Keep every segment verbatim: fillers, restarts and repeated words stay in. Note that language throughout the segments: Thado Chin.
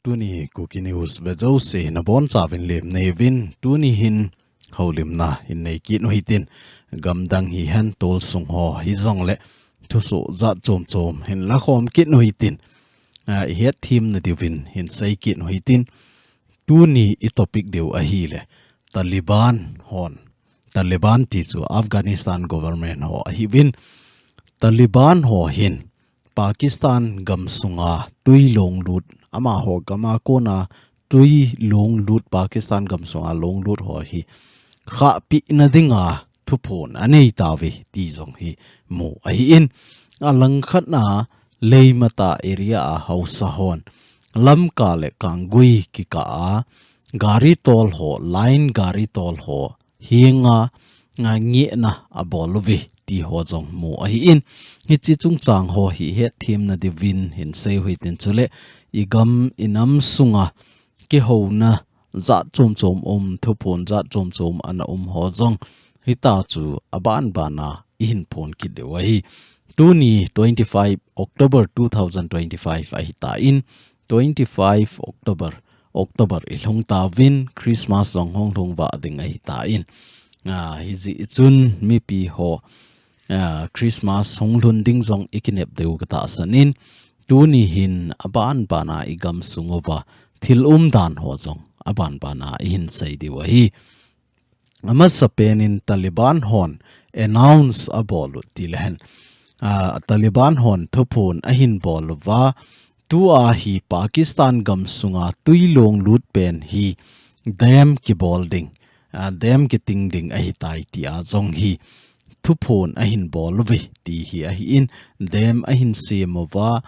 Tuni Kuki News ve jouse nabonchauvin lemna neiyuvin, tuni hin houlimna hin nei kit u hitin, gamdang hihen tolsung ho hijongle thusoh jat chom chom hin lakhom kit u hitin, ah, ihet themna diuvin hin sei kit u hitin, tuni i topic diu ahile Taliban hon, Taliban ti chu Afghanistan government ho ahiuvin, Taliban ho hin Pakistan gamsunga twi longlut, amaho gama kona twi longlut, Pakistan gamsunga longlut ho hi khahpeh nadinga thuphon anei tauve ti jong hi mu ahin. Alangkhat na Leimata area a haosa hon Lamka le Kanggui kikah a gari tol ho, line gari tol ho henga, nga ngehna abol uve ti ho jong mu ahin. Hiche chungchang ho hi hetthemna diuvin hin sei u hitin, chule i gam i nam sunga kihouna jat chom chom um, thuphon jat chom chom ana um ho jong hitia chu aban bana ihin phon kit diu ahi. Tuni twenty-five October two thousand twenty-five ahitan, twenty-five October, October ilhung tauvin, Christmas jong hung lhung vah ding ahitan. Ah, hijeh chun mipi ho, ah, Christmas hung lhun ding jong ikinep diu katahsan in, tuni hin aban bana i gamsung uva thil umdan ho jong aban bana ihin sei diu ahi. Amasapen in Taliban hon announce abol u tile hen, ah, Taliban hon thuphon ahin bol uva, tua hi Pakistan gamsunga twi longlut pen hi dam kibol ding, ah, dam kiting ding ahitai tia jong hi thuphon ahin bol uve ti hi ahin, dam ahin sem uva,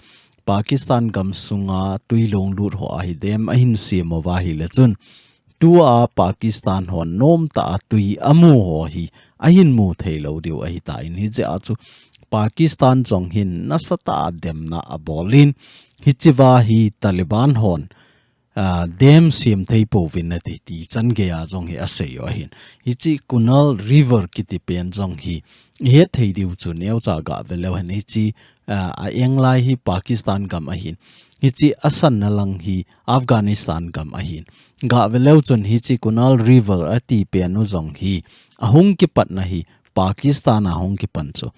Pakistan gamsunga twi longlut ho a hi dam ahin sem uva ahile chun, tua Pakistan hon nomtah a twi amu ho hi ahin mu thei lou diu ahitan, hijeh a chu Pakistan jong hin nasatah a demna abol in, hichea hi Taliban hon, ah, dam sem thei pouvin ati ti changei a jong hi asei u ahin. Hiche Kunar River kiti pen jong hi ihet thei diu chu neocha gah ve leu hen, hiche, ah, a eng lai hi Pakistan gam ahin. Hiche asanna lang hi Afghanistan gam ahin. Gah ve leu chun hiche Kunar River ati pen u jong hi ahung kipatna hi Pakistan a hung kipan chu.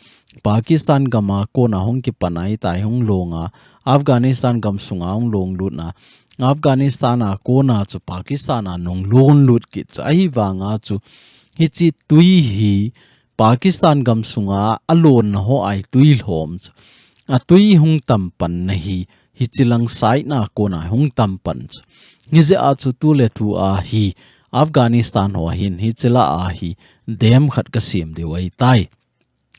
Pakistan gama kona hung kipan ahitai, hung long a, Afghanistan gamsunga hung longlutna, Afghanistan a kona chu Pakistan a nung longlut kit chu. Ahivanga chu hiche twi hi Pakistan gamsunga alonna ho a hi twi lhom chu. A twi hung tam panna hi, hiche lang side na kona hung tam pan chu. Hijeh a chu tuletua hi Afghanistan ho hin hiche lah a hi dam khat kasem diu ahitai.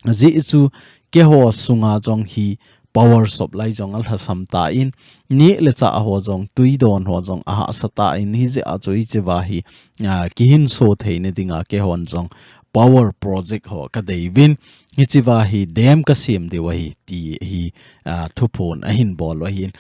Ajeh chu keiho sunga jong hi power supply jong alhasam tan, neh le chah ho jong, twi don ho jong ahahsa tan, hijeh a chu hichea hi, ah, kihinso theina dinga keihon jong power project ho kadei uvin, hichea hi dam kasem diu ahi ti hi, ah, thuphon ahin bol u ahin.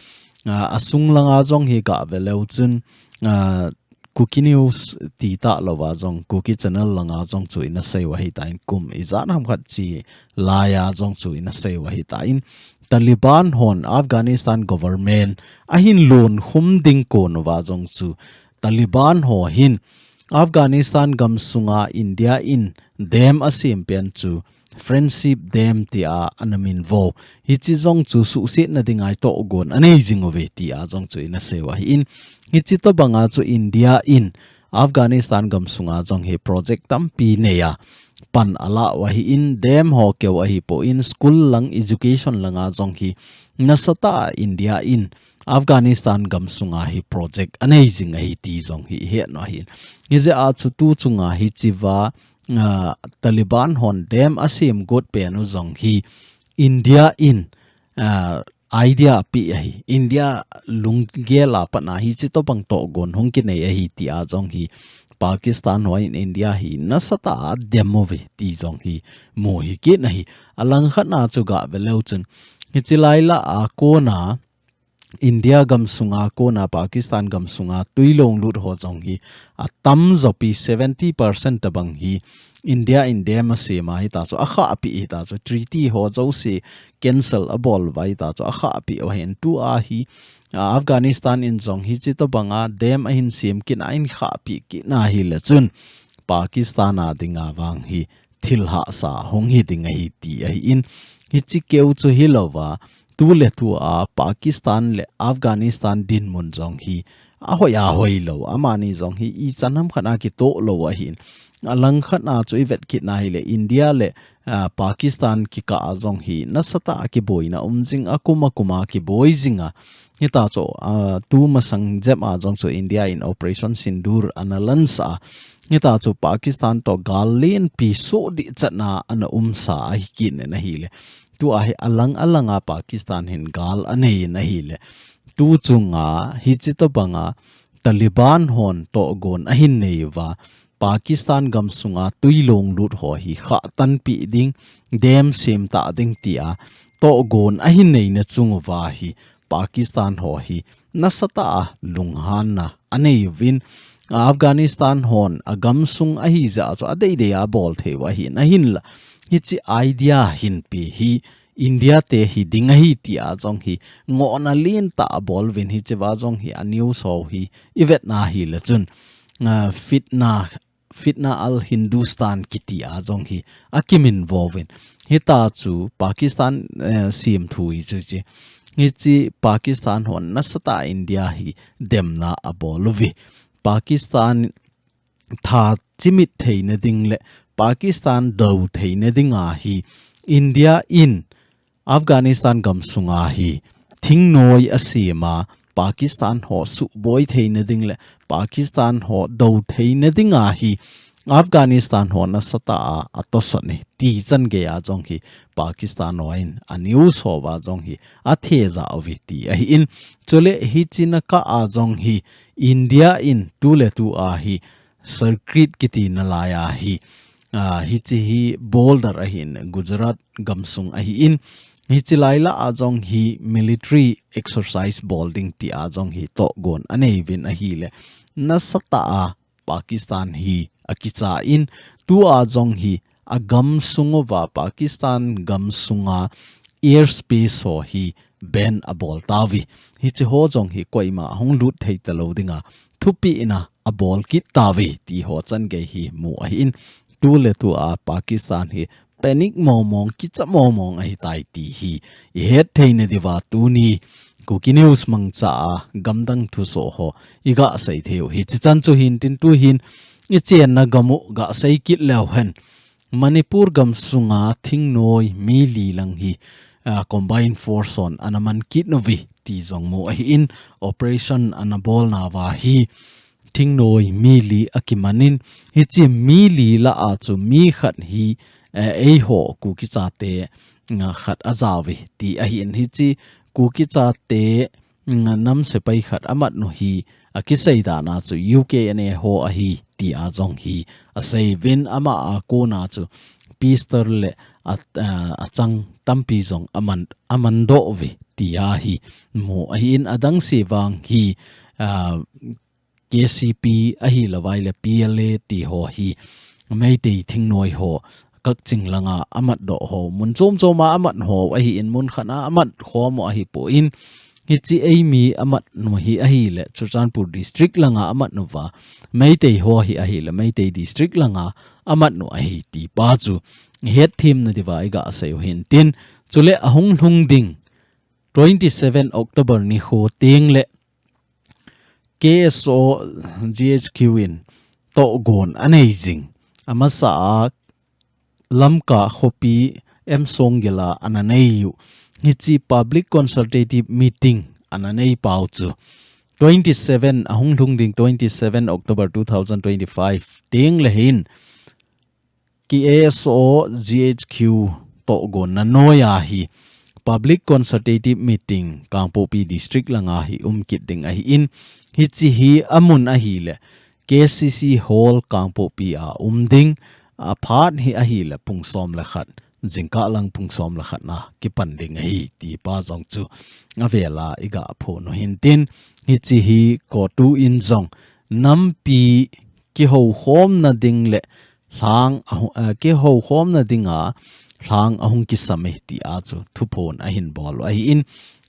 Ah, asung langa jong hi gah ve leu chun, ah, Kuki News ti talou a jong, Kuki Channel langa jong chu ina sei u ahitan, kum ijat ham khat chi laiya jong chu ina sei u ahitan, Taliban hon Afghanistan government ahin lonkhum ding kon uva jong chu Taliban ho hin Afghanistan gamsunga India in dam asem pen chu Friendship Dam tia ana minvo. Hiche jong chu suhsetna dinga hi tohgon anei jing uve tia jong chu ina sei u ahin. Hiche tobanga chu India in Afghanistan gamsunga jong hi project tampi neiya pan ala u ahin, dam ho keu ahipon, school lang, education langa jong hi nasatah a India in Afghanistan gamsunga hi project anei jing ahi ti jong hi ihet u ahin. Hijeh a chu tu chunga hichea, ah, Taliban hon dam asem got pen u jong hi India in, ah, idea apeh ahi. India lunggel a pat a hiche tobang tohgon hung kinei ahi tia jong hi Pakistan hon India hi nasatah a adem uve ti jong hi mu hi kit ahi. Alangkhat na chu gah ve leu chun, hiche lai lah a kona India gamsunga kona Pakistan gamsunga twi longlut ho jong hi atamjo pi seventy percent tobang hi India in dam asem a hita chu, akhahpeh hita chu, treaty ho jouse cancel abol uva hita chu, akhahpeh u ahin. Tua hi Afghanistan in jong hichi tobanga dam ahin sem kit a, ahin khahpi kit na hile chun Pakistan a dinga vang hi thil hahsa hung hi ding ahi ti ahin, hichi keu chu hilouva, tu le tu a Pakistan le Afghanistan dinmun jong hi ahoi ahoi lou, amani jong hi ichan ham khat a kitoh lou ahin. Alang khat a chu ivet kit na hile India le, ah, Pakistan kikah a jong hi nasatah a kiboina um jing, akum akum a kiboi jing a. Hita chu, ah, tu masang jep a jong chu India in Operation Sindoor ana lansah a. Hita chu Pakistan toh gal lenpi soh dih chan a ana umsa ahi kit in ahile. Tu a hi alang alang a Pakistan hin gal anei in ahile. Tu chunga hichi tobanga Taliban hon tohgon ahin nei uva, Pakistan gamsunga tui long lut ho hi khahtanpi ding, dam sem ta ding tia tohgon ahin nei na chung uva hi Pakistan ho hi nasatah a lunghanna anei uvin, Afghanistan hon agamsung ahi jeh a chu adeidei a bol thei u ahin, ahinla hichi idea hinpi hi India te hi ding ahi tia jong hi ngohna lentah abol uvin, hichi va jong hi a news ho hi ivet na hile chun, ah, fitna, fitna al Hindustan kiti a jong hi akiminvo uvin. Hita chu Pakistan, eh, sem thu hi chu chi. Hichi Pakistan hon nasatah a India hi demna abol uve. Pakistan tha chimit theina ding le Pakistan do theina dinga hi India in Afghanistan gamsunga hi thingnoi asem a, Pakistan ho suboi theina ding le Pakistan ho do theina dinga hi Afghanistan ho nasatah a atosot e ti chan gei a jong hi Pakistan hon a news ho va jong hi athejah uve ti ahin. Chule hichi na kah a jong hi India in tu le tu a hi Sanskrit kiti nalai a hi, ah, hichi hi border ahin Gujarat gamsung ahin, hichi lai lah a jong hi military exercise bol ding tia jong hi tohgon anei uvin ahile. Nasatah a Pakistan hi akicha in, tu a jong hi agamsung uva Pakistan gamsunga airspace ho hi ban abol tauve. Hichi ho jong hi koima hung lut thei talou dinga thupeh na abol kit tauve ti ho chan gei hi mu ahin, tu le tu a Pakistan hi panic mongmong, kicha mongmong ahitai ti hi ihet theina diuva tuni Kuki News mangcha a gamdang thusoh ho iga sei thei u. Hichi chan chu hintin tu hin ichenna gam u ga sei kit leu hen. Manipur gamsunga thingnoi mi li lang hi, ah, combined force hon ana man kit uve ti jong mu ahin, operation ana bol nauva hi thingnoi mi li akiman in, hichi mi li lah a chu mi khat hi, eh, eiho Kuki chate, nga khat aja uve ti ahin, hichi Kuki chate nga nam sepai khat amat nu hi akisei dan a chu U K N A ho ahi ti a jong hi asei uvin, ama a kona chu pistol le a, a, achang tampi jong aman, aman doh uve ti a hi mu ahin, adang se vang hi, ah, K C P ahilou vai le P L A ti ho hi Meitei thingnoi ho Kakching langa amat doh ho, mun chom chom a amat ho ahin, mun khat a amat khom u ahipon, hichi eimi amat nu hi ahile Churachandpur district langa amat nu uva, Meitei ho hi ahile Meitei district langa amat nu ahi ti pa chu ihet themna diuva iga sei u hintin, chule ahung lhung ding twenty seven October nikho teng le K S O G H Q in tohgon anei jing. Amasa a Lamka khopi M Songgel a ana nei u, hichi public consultative meeting ana nei pau chu twenty seven, ahung lhung ding twenty seven October two thousand twenty-five teng le hin K S O G H Q tohgon na noi a hi public consultative meeting Kangpokpi district langa hi um kit ding ahin, hichi hi amun ahile K C C Hall Kangpokpi a um ding, aphat hi ahile pung som le khat, jingkah lang pung som le khat na kipan ding ahi ti pa jong chu avel a iga phon u hintin, hichi hi CoTU in jong nampi kihoukhomna ding le lhang ahu-, eh, kihoukhomna dinga lhang ahung kisam e ti a chu thuphon ahin bol u ahin,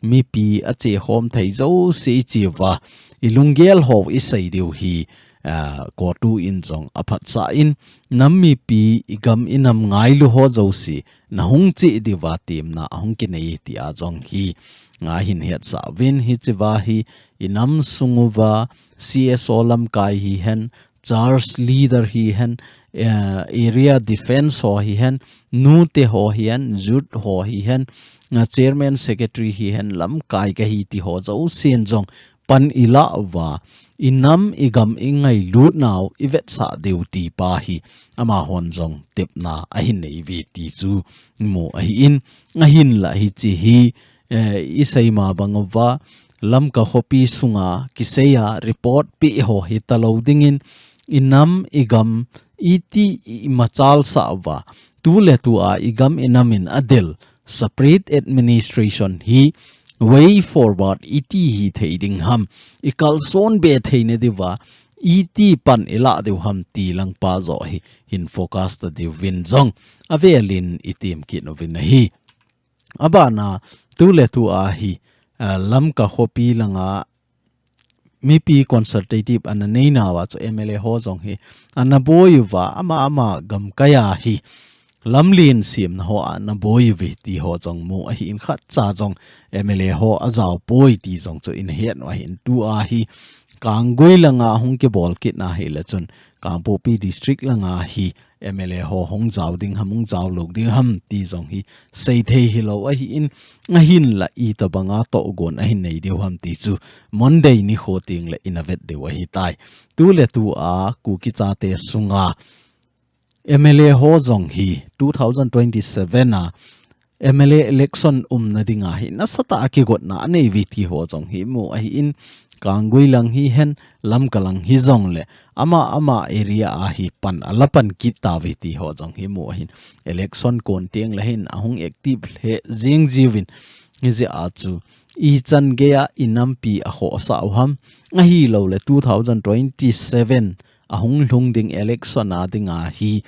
mipi ache khom thei jouse iche uva, ilunggel ho isei diu hi, ah, CoTU in jong aphatsah in, nam mipi igam inam ngailu ho jouse nahung che diuva temna ahung kinei tia jong hi, ah, hin hetsah uvin, hichea hi inam sung uva C S O lamkai hihen, church leader hihen, eh, area defense ho hihen, nute ho hihen, youth ho hihen, ah, chairman secretary hihen, lamkai kahi ti ho jousen jong pan ilah uva, inam igam ingailut nau ivetsah diu ti pa hi amahon jong tepna ahin nei uve ti chu mu ahin, ahinla hiche hi, eh, isei ma bang uva, Lamka khopi sunga kiseiya report pe ho hita lou dingin, inam igam iti imachal sah uva, tuletua igam inam in adel separate administration hi way forward iti hithei ding ham, ikalson be theina diuva iti pan ilah diu ham ti langpa joh hi hin focus ta diuvin jong avelin item kit uvin ahi. Abana tuletua hi, ah, Lamka khopi langa mipi consultative ana nei nauva chu M L A ho jong hi ana boi uva, ama ama gamkaiya hi lamlen semna ho ana boi uve ti ho jong mu ahin, khatcha jong M L A ho ajao poi ti jong chu ina het u ahin, tua hi Kanggui langa hung kibol kit na hile chun Kangpokpi district langa hi M L A ho hung jao ding ham, hung jao lou ding ham ti jong hi seithei hilou ahin, ahinla itobanga tohgon ahin nei diu ham ti chu Monday nikho tengle ina vet diu ahitai. Tuletua Kuki chate sunga M L A ho jong hi two thousand twenty-seven a M L A election umna dinga hi nasatah a kigotna anei uve ti ho jong hi mu ahin, Kanggui lang hihen, Lamka lang hijongle ama ama area a hi pan ala pan kit tauve ti ho jong hi mu ahin, election kon tengle hin ahung active lheh jing jiuvin, hijeh a chu ichan geiya inampi akhohsah u ham, ahilouleh two thousand twenty-seven ahung lhung ding election a dinga hi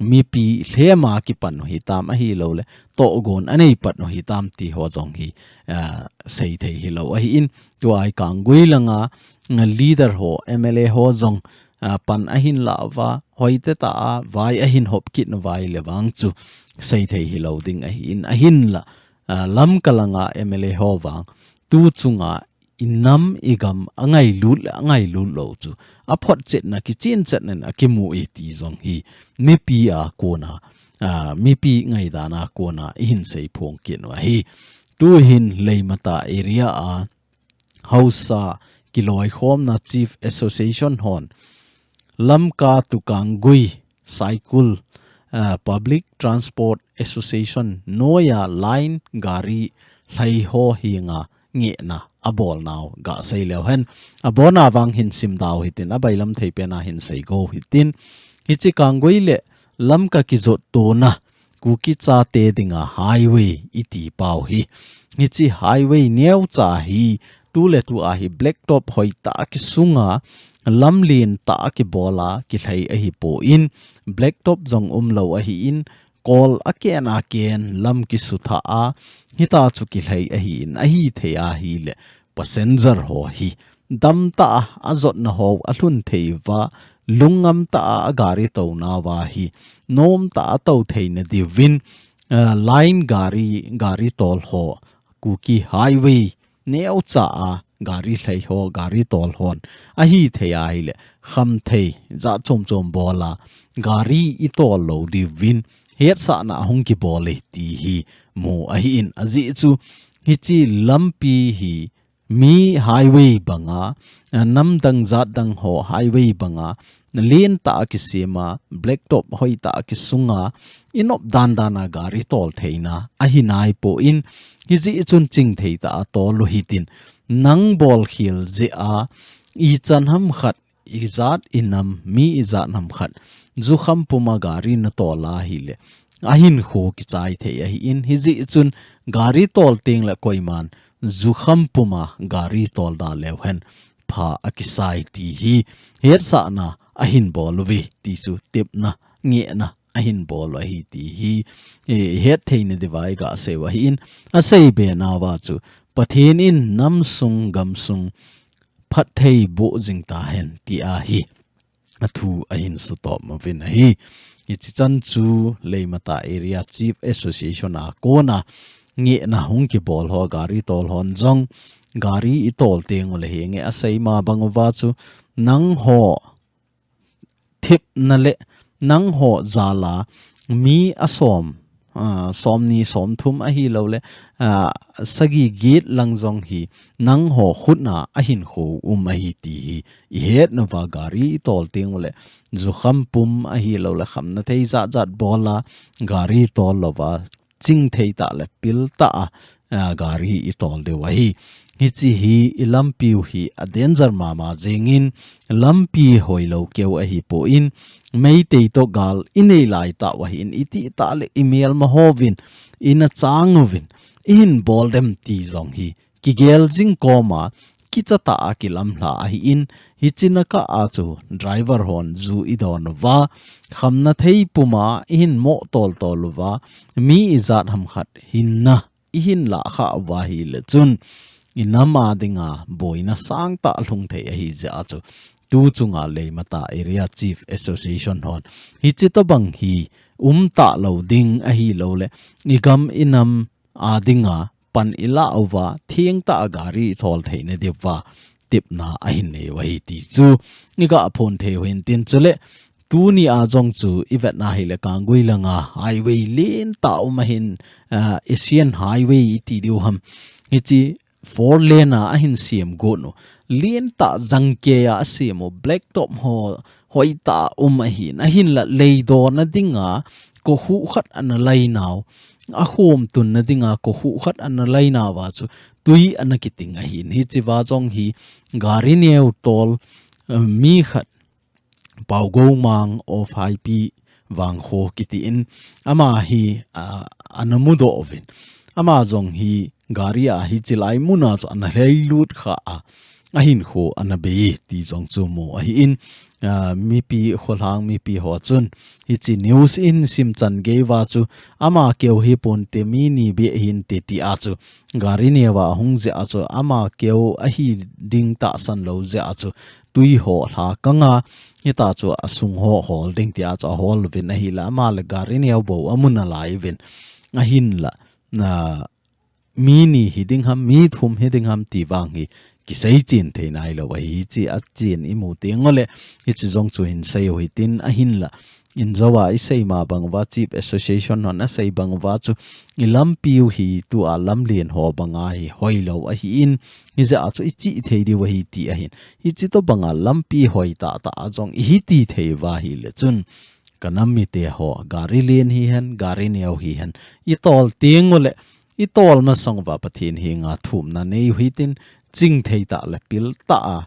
mipi lhema kipan u hitam, ahilouleh tohgon anei pat u hitam ti ho jong hi, ah, seithei hilou ahin, tua hi Kanggui langa, ah, leader ho, M L A ho jong, ah, pan ahin lah uva, hoitah a vai ahin hop kit nauva ahile vang chu seithei hilou ding ahin, ahinla, ah, Lamka langa M L A ho vang tu chunga inam igam angailut le angailut lou chu aphotchetna, kichenchetna in akimu e ti jong hi mipi a kona, ah, mipi ngaidan a kona ihin seiphong kit u ahi. Tuhin Leimatai area a haosa kiloikhomna Chief Association hon Lamka to Kanggui Cycle, ah, Public Transport Association noiya line gari lhai ho henga ngehna abol nau gasei leu hen. Abona vang hin simda u hitin, abailam thei pena hin seigo u hitin. Hiche Kanggui le Lamka kijot tona Kuki chate dinga highway iti pau hi. Hiche highway neocha hi tuletua hi blacktop hoitah a kisunga, lamlen tah a kibola kilhai ahipon, blacktop jong umlou ahin, kol aken aken lam kisuthah a, hitia chu kilhai ahin, ahithei ahile passenger ho hi damtah a ajotna ho alhun thei uva, lungngam tah a agari tou nauva hi nomtah a tou theina diuvin, ah, line gari, gari tol ho, Kuki highway neocha a gari lhai ho, gari tol hon ahithei ahile khamthei jat chom chom bola gari itol lou diuvin hetsahna ahung kibol e ti hi mu ahin, ajeh chu hiche lampi hi mi highway banga, ah, namdang jatdang ho highway banga, lentah a kisema, blacktop hoitah a kisunga, inop dandan a gari tol theina ahi naipon, hijeh chun chingthei tah a tol u hitin, nang bolkhel jeh a, ichan ham khat, ijat inam, mi ijat ham khat jukham puma gari natol ahile, ahinkho kichai thei ahin, hijeh chun gari tol tengle koiman jukham puma gari tol da leu hen pha akisai ti hi hetsahna ahin bol uve ti chu tepna, ngehna ahin bol u ahi ti hi, eh, hetthei na diuva igasei u ahin, asei be nauva chu Pathen in nam sung gam sung phatthei boh jing tahen ti ahi. Athu ahin sutop uvin ahi. Hichi chan chu Leimata Area Chief Association a kona ngehna hung kibol ho gari tol hon jong gari itol teng ule hi nge asei ma bang uva chu nangho thepna le nangho jal a mi asom, ah, somni somthum ahilou le, ah, sagi get lang jong hi nangho khut a ahinkho um ahi ti hi ihet nauva gari itol teng ule jukham pum ahilou le khamna thei jat jat bol a gari tol louva chingthei tah le pil tah a, a, gari itol diu ahi. Hichi hi ilampiu hi a danger mama jingin lampi hoilou keu ahipon Meitei to gal inei lai tah uva hin iti tah le imelma hovin ina chang uvin ihin bol dem ti jong hi kigel jing koma kicha tah a kilamlha ahin, hichi na kah a chu driver hon ju idon uva khamna thei puma ihin mo tol tol uva mi ijat ham khat hinna ihin lah kha uva hile chun inam a dinga boina sangtah lhung thei ahi jeh a chu tu chunga Leimata Area Chief Association hon hichi tobang hi um talou ding ahilou le igam inam a dinga pan ilah uva thengtah a gari ithol theina diuva tepna ahin nei u ahi ti chu iga phon thei u hintin chule tuni a jong chu ivetna hile Kanggui langa highway lentah um ahin, ah, Asian Highway iti diu ham. Hichi four lane a ahin sem got u. Lentah jangkei a asem u. Black top ho hoitah um ahin. Ahinla leidon na dinga kokhuh khat ana lainau. Akhom tunna dinga kokhuh khat ana lainau a chu tui ana kiting ahin. Hichi uva jong hi gari neo tol, eh, mi khat Paugomang of Haipi Vangkho kiti in ama hi, ah, ana mudoh uvin. Ama jong hi gari a hichi lai muna chu ana lhailut kha a ahinkho ana bei ti jong chu mu ahin, ah, mipi kholhang mipi ho chun hichi news in simchan gei uva chu ama keu hi ponte mi ni beh hinte ti a chu gari neo a hung jeh a chu ama keu ahi ding tahsan lou jeh a chu tui ho lha kang a, hita chu asung ho hol ding ti a chu ahol uvin ahile ama le gari neo bou amu nalai uvin ahinla, na mi ni hiding ham, mi thum hiding ham ti vang hi kisei chen thei nailou ahi. Hichi a chen imu teng ule hichi jong chu hin sei u hitin ahinla. Injo a isei ma bang uva Chief Association hon asei bang uva chu ilampiu hi tua lamlen ho banga hi hoilou ahin hijeh a chu ichih thei diu ahi ti ahin. Hichi tobanga lampi hoitah tah a jong ihi ti thei uva hile chun kanam mite ho gari len hihen, gari neo hihen itol teng ule itol masang uva Pathen henga thumna nei u hitin chingthei tah le pil tah a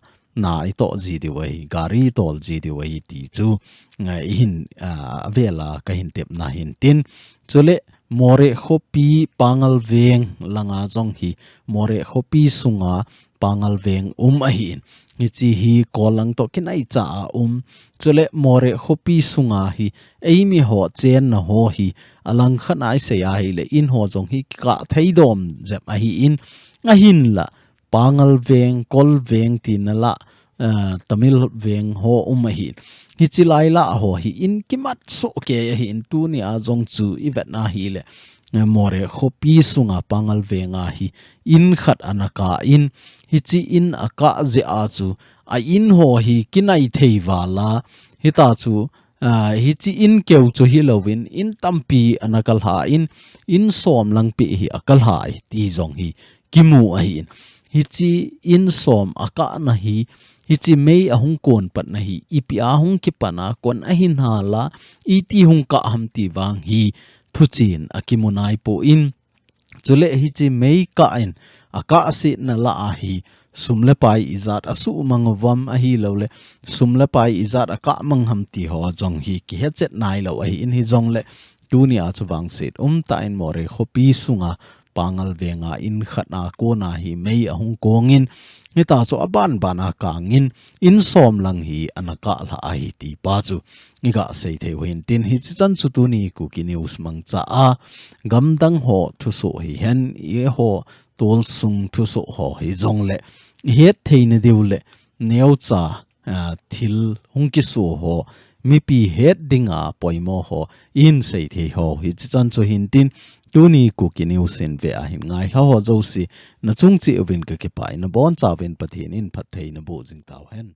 na itoh ji diu ahi, gari itol ji diu ahi ti chu, eh, ihin, ah, avela kahin tepna hintin. Chule Moreh khopi Pangal Veng langa jong hi, Moreh khopi sunga Pangal Veng um ahin. Hichi hi Kollang to kinaicha a um. Chule Moreh khopi sunga hi, eimi ho chenna ho hi, alangkhat a isei ahile, in ho jong hi kikah thei dom jep ahin, ahinla, Pangal Veng, Kol Veng tina la, ah, Tamil Veng ho um ahin. Hichi lai la ho hi in kimat soh kei ahin tuni a jong chu ivetna hile. Eh, Moreh khopi sunga Pangal Veng a hi in khat ana kah in. Hichi in akah jeh a chu a in ho hi kinai thei vala. Hita chu Ah, hichi in keu chu hilouvin, in tampi ana kalha in, in som lang pi hi akalha e, ti jong hi kimu ahin. Hichi in som akahna hi, hichi mei ahung kon patna hi, ipi ahung kipan a kon ahin hala, iti hung kah ham ti vang hi, thuchen akimu naipon, Chule hichi mei kah in, akah sitna la a hi, sum le pai ijat asuhmang uvam ahilouleh, sum le pai ijat akah mang ham ti ho jong hi kihechet nailou ahin hijongleh, tuni a chu vangset umtah in Moreh khopi sunga Pangal venga in khat a kona hi mei ahung kong in, hita chu aban ban a kang in, in som lang hi ana kahlha ahi ti pa chu iga sei thei u hintin, hichi chan chu tuni Kuki News mangcha a gamdang ho thusoh hihen, eiho tolsung thusoh ho hijongle, ihet theina diu le, neocha, ah, thil hung kiso ho, mipi het dinga poimo ho, ihin sei thei ho, hichi chan chu hintin, tuni Kuki News in ve ahin ngailha ho jouse, nachung cheh uvin kakipah in, nabonchauvin Pathen in phatthei naboh jing tauhen.